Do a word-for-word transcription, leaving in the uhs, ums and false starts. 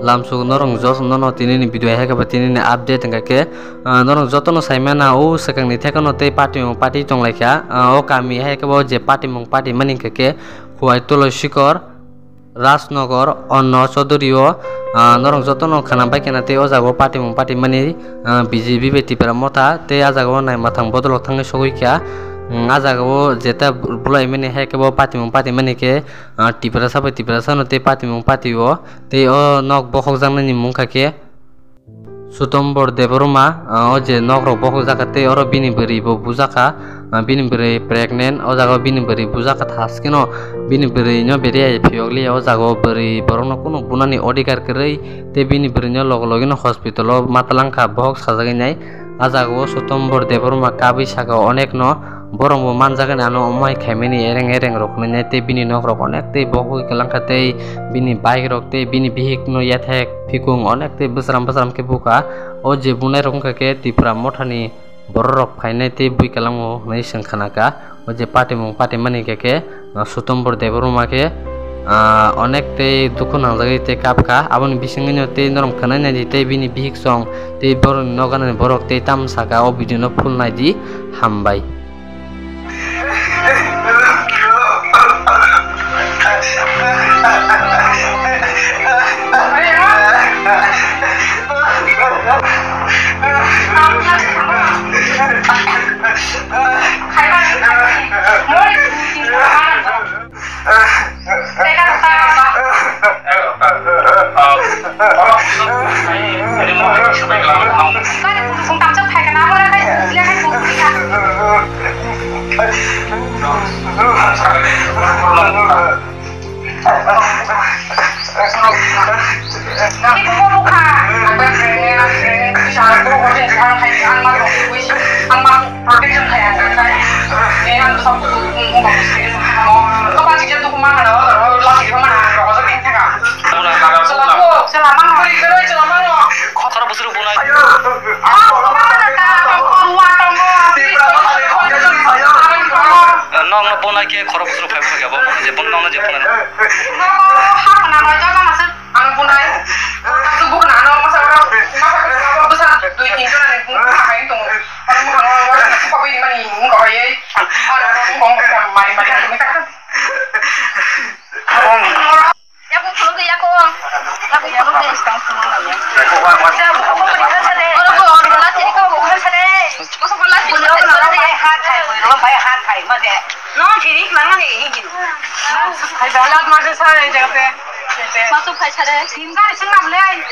Lamsuk norong jotono tinini video hai khe ba tinini update hwnkha khe, ah, norong jotono saimana o swkangni thekano tei patimung pati tonglaikha, ah, o kami hai khe bo je patimung pati mani hwnkha khe Khowai Toloi Sikor, Rajnagar, Onno Chaudhary o, ah, norok jotono khwna bai khwna tei o jaga o patimung patimani, ah, B J P bai Tipra Motha tei ah jaga o nai mwthang bodolok thangwi sogwi kha. Hmm, ah jaga o jeta bwlai mani hai khe bo patimung patimani khe, ah, Tiprasa bai Tiprasa no tei patimung pati o tei o nok bokhokjaknani mung kha khe. Sutombor Debbarma, ah, o je nok rok bokhok jakha tei oro bini bwrwi bo bujak kha, ah, bini bwrwi pregnant, o jaga o bini bwrwi bujak kha thaskeno bini bwrwi no beriya phiyok liya, o jaga o bwrwi borok no kunu bunani odhikar kwrwi tei bini bwrwi no loge loge no hospital o ma twlang kha bokhok sajagwi nai. Ah jaga o Sutombor Debbarma kabwi saka onek no borok bo manjak ani ano omo hai khaimani ereng ereng rok hinwi nai tei bini nok rok onek tei bokhok kwlang kha tei bini bike rok tei bini bihik no yathek. Phikung onek tei bwsram bwsram khe bukha. O je bunai rok wngkha khe Tipra Mothani borok rok phainai tei bui kwlango hwnwi swng khna kha. O je patimung patimani hwnkha khe, ah, Sutombor Debbarma khe, ah, onek tei dukhu nangjagwi tei kap kha. Aboni bisingwino tei norok khwnai naidi tei bini bihik song tei borokni nok ganani borok tei tamo saka o video no full naidi. Hambai. Protection khai ang kha khai. Ni ang sab buku buku buku buku buku buku. Kau pasti jadi buku mana? Lagi di mana? Kau jadi yang tengah. Selamat, selamat. Beri kerja selamat. Khoro busuru bunai. Aku mana tak? Aku ruang kamu. Nong no bunai ke khoro busuru khai khai abo. Je bun nong no je bunai. Hapna mai jaga masuk. Ang bunai, ang bukan ano masa masa masa besar dua tiga jam ni bukan apa itu. Ang bukan orang orang apa ini mani bukan apa ye. Orang orang bukan mari mari kami tak. Ya aku perlu ke ya aku. Aku perlu ke. Orang orang orang orang cari kau bukan sana. Masa bukan lagi sana. Nong kiri mana ni ini. Hai, belat masuk sana jangan. Masuk hai sare. Sim gari sing nam le.